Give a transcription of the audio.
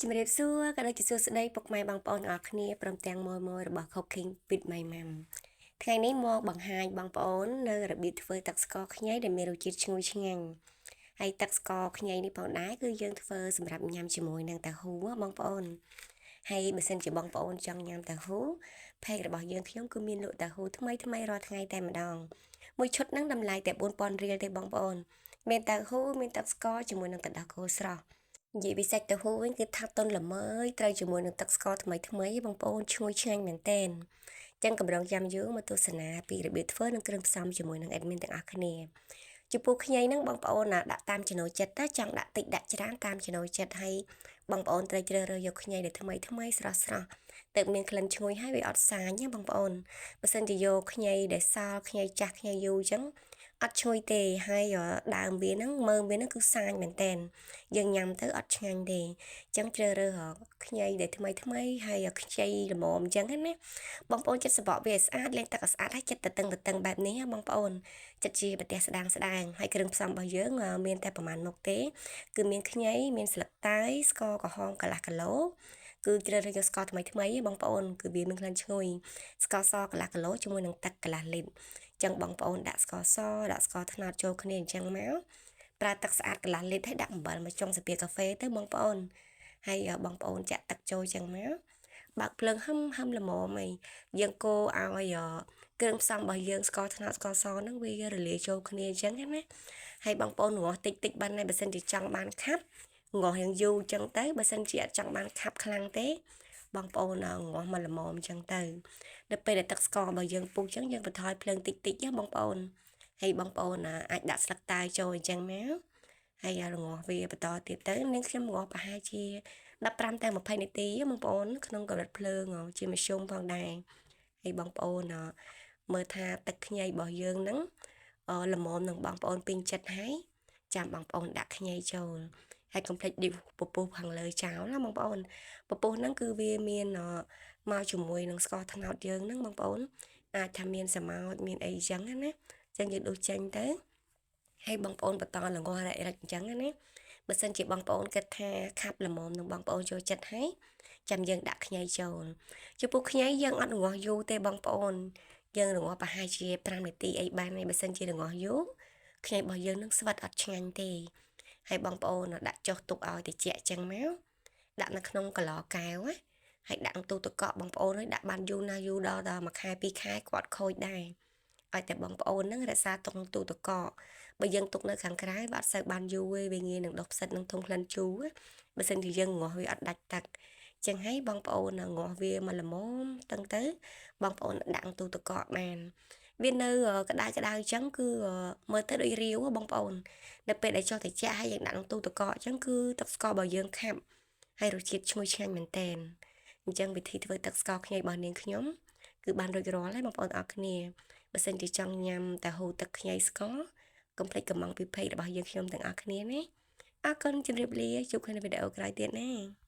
ជំរាបសួរក៏ដូចជាសួស្តីពុកម៉ែបងប្អូនទាំងអស់គ្នាព្រមទាំងម៉ួយៗរបស់ Cooking with My Mom ថ្ងៃនេះមកបង្ហាញបងប្អូននៅរបៀបធ្វើទឹកស្ករខ្ញីដែលមានរសជាតិឈ្ងុយឆ្ងាញ់ហើយទឹកស្ករខ្ញីនេះផងដែរគឺយើងធ្វើសម្រាប់ញ៉ាំជាមួយនឹងតាហ៊ូបងប្អូនហើយបើសិនជាបងប្អូនចង់ញ៉ាំតាហ៊ូ page របស់យើងខ្ញុំគឺមានលក់តាហ៊ូថ្មីថ្មីរាល់ថ្ងៃតែម្ដងមួយឈុតហ្នឹងតម្លៃតែ4000រៀលទេបងប្អូនមានតាហ៊ូមានទឹកស្ករជាមួយនឹងទឹកដោះគោស្រស់និយាយពីសាច់តៅហ៊ូវិញគឺថាតុនល្មើយត្រូវជាមួយនឹងទឹកស្ករថ្មីថ្មីបងប្អូនឈ្ងុយឆ្ងាញ់មែនទែនចឹងកម្រងចាំយើងមកទស្សនាពីរបៀបធ្វើនិងគ្រឿងផ្សំជាមួយនឹង admin ទាំងអស់គ្នាចំពោះខ្ញីហ្នឹងបងប្អូនណាដាក់តាមចំណូលចិត្តតើចង់ដាក់តិចដាក់ច្រើនតាមចំណូលចិត្តហើយបងប្អូនត្រូវជ្រើសរើសយកខ្ញីដែលថ្មីថ្មីស្រស់ស្រស់ទើបមានក្លិនឈ្ងុយហើយវាអត់សាញណាបងប្អូនបើសិនជាយកខ្ញីដែលសល់ខ្ញីចាស់ខ្ញីយូរអញ្ចឹងអត់ឈ្ងុយទេហើយដើមវាហ្នឹងមើមវាហ្នឹងគឺសាញមែនតែនយើងញ៉ាំទៅអត់ឆ្ងាញ់ទេអញ្ចឹងជ្រើសរើសខ្ញីដែលថ្មីថ្មីហើយខ្ចីល្មមអញ្ចឹងណាបងប្អូនចិត្តសបកវាឲ្យស្អាតលាងទឹកឲ្យស្អាតហើយចិត្តតឹងតឹងបែបនេះបងប្អូនចិត្តជាប្រទេសស្ដាងស្ដាងហើយគ្រឿងផ្សំរបស់យើងមានតែប្រហែលមុខទេគឺមានខ្ញីមានស្លឹកតើយស្ករក្រហមកន្លះគីឡូគឺជ្រើសរើសយកស្ករថ្មីថ្មីបងប្អូនគឺវាមានក្លិនឈ្ងុយស្ករសកន្លះគីឡូជាមួយនឹងទឹកកន្លះលីត្រចឹងបងប្អូនដាក់ស្ករសដាក់ស្ករត្នោតចូលគ្នាអញ្ចឹងមកប្រើទឹកស្អាតកន្លះលីត្រហើយដាក់អំបិលមួយចុងស្លាបព្រាកាហ្វេទៅបងប្អូនហើយបងប្អូនចាក់ទឹកចូលចឹងមកបើកភ្លើងហឹមហឹមល្មមអីយើងកូរឲ្យគ្រឿងផ្សំរបស់យើងស្ករត្នោតស្ករសហ្នឹងវារលាយចូលគ្នាអញ្ចឹងណាហើយបងប្អូនងាស់តិចតិចបានដែរបើសិនជាចង់បានខាប់ងាស់យ៉ាងយូរអញ្ចឹងទៅបើសិនជាអត់ចង់បានខាប់ខ្លាំងទេបងប្អូនងាស់មកល្មមអញ្ចឹងទៅដល់ពេលដែលទឹកស្កររបស់យើងពុះអញ្ចឹងយើងបន្ថយភ្លើងតិចតិចណាបងប្អូនហើយបងប្អូនអាចដាក់ស្លឹកតើយចូលអញ្ចឹងមកហើយរងាស់វាបន្តទៀតទៅនាងខ្ញុំងាស់ប្រហែលជា15ទៅ20នាទីបងប្អូនក្នុងកម្រិតភ្លើងជាមធ្យមផងដែរហើយបងប្អូនមើលថាទឹកខ្ញីរបស់យើងហ្នឹងល្មមនឹងបងប្អូនពេញចិត្តហើយចាំបងប្អូនដាក់ខ្ញីចូលហើយកុំភ្លេចឌីពពុះខាងលើចោលណាបងប្អូនពពុះហ្នឹងគឺវាមានមកជាមួយនឹងស្ករត្នោតយើងហ្នឹងបងប្អូនអាចថាមានសមោចមានអីចឹងណាចឹងយើងដុសចេញទៅហើយបងប្អូនបន្តល្ងរ៉ិចអញ្ចឹងណាបើសិនជាបងប្អូនគិតថាខាប់ល្មមនឹងបងប្អូនចូលចិត្តហើយចាំយើងដាក់ខ្ញីចូលចំពោះខ្ញីយើងអត់រងាស់យូរទេបងប្អូនយើងរងាស់ប្រហែលជា5នាទីអីបានហើយបើសិនជារងាស់យូរខ្ញីរបស់យើងនឹងស្វិតអត់ឆ្ងាញ់ទេហើយបងប្អូនដាក់ចុះទុកឲ្យត្រជាក់ចឹងមកដាក់នៅក្នុងកឡកែវណាហើយដាក់ទូទឹកកកបងប្អូនហើយដាក់បានយូរណាស់យូរដល់ដល់1ខែ2ខែគាត់ខូចដែរឲ្យតែបងប្អូនហ្នឹងរក្សាទុកក្នុងទូទឹកកកបើយើងទុកនៅខាងក្រៅវាអត់សូវបានយូរទេវាងាយនឹងដុះផ្សិតនឹងធំក្លិនជូរបើសិនជាយើងងាស់វាអត់ដាច់ទឹកចឹងហើយបងប្អូនងាស់វាមកល្មមតឹងទៅបងប្អូនដាក់ទូទឹកកកបានវានៅក្តៅក្តៅអញ្ចឹងគឺមើលទៅដូចរាវបងប្អូននៅពេលដែលចុះត្រជាក់ហើយយើងដាក់ក្នុងទូទឹកកកអញ្ចឹងគឺទឹកស្កររបស់យើងខាប់ហើយរសជាតិឈ្ងុយឆ្ងាញ់មែនទែនអញ្ចឹងវិធីធ្វើទឹកស្ករខ្ញីរបស់នាងខ្ញុំគឺបានរួចរាល់ហើយបងប្អូនអរគ្នាបើសិនជាចង់ញ៉ាំតាហ៊ូទឹកខ្ញីស្ករកុំភ្លេចកំងពី page របស់យើងខ្ញុំទាំងអស់គ្នាណាអរគុណជម្រាបលាជួបគ្នានៅវីដេអូក្រោយទៀតណា។